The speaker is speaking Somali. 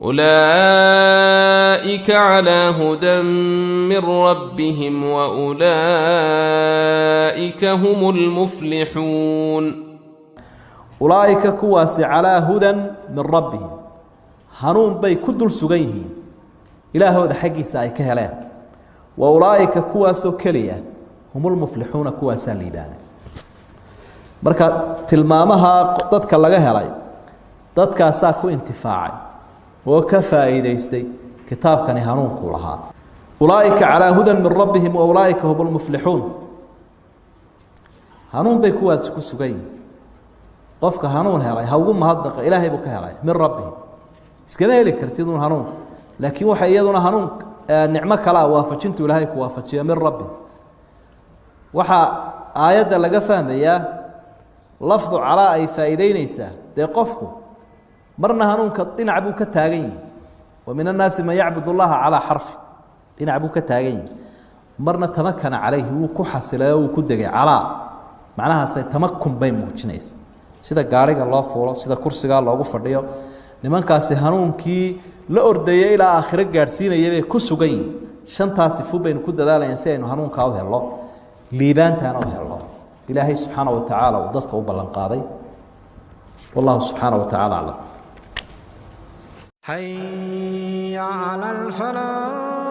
أولئك على هدى من ربهم وأولئك هم المفلحون. Ulaaika kuwaasi calaa hudan min rabbihim, hanuun bay ku dul sugan yihiin ilaahooda xaggiisa ay ka heleen. Wa ulaaika, kuwaasoo keliya, humulmuflixuuna, kuwaasaa liibaanay. Marka tilmaamaha dadka laga helay, dadkaasaa ku intifaacay oo ka faa'iidaystay kitaabkani hanuunkuu lahaa. Ulaaika calaa hudan min rabbihim wa ulaaika hum lmuflixuun. Hanuun bay kuwaasi ku sugan yihiin. Qofka hanuun helay ha ugu mahadnaqa, ilaahay buu ka helay, min rabbihi. Iskama heli kartid uun hanuunka, laakiin waxa iyaduna hanuun nicmo kalea waafajintu ilaahay ku waafajiyo min rabbi. Waxaa aayadda laga fahmayaa lafdu calaa ay faa'iideyneysaa. Dee qofku marna hanuunka dhinac buu ka taagan yihi. Wa min annaasi man yacbud allaha calaa xarfi, dhinac buu ka taagan yihi. Marna tamakana calayhi, wuu ku xasilay oo wuu ku degay. Calaa macnahaasay tamakun bay muujinaysa, sida gaariga loo fuulo, sida kursigaa loogu fadhiyo. Nimankaasi hanuunkii la ordayay ilaa aakhiro gaadhsiinaya bay ku sugan yihin. Shantaa sifu baynu ku dadaalayaan si aynu hanuunkaa u helno, liibaantaana u helno ilaahay subxaana wa tacaala uu dadka u ballan qaaday. Wallahu subxaana wa tacala aclam. حي على الفلاح.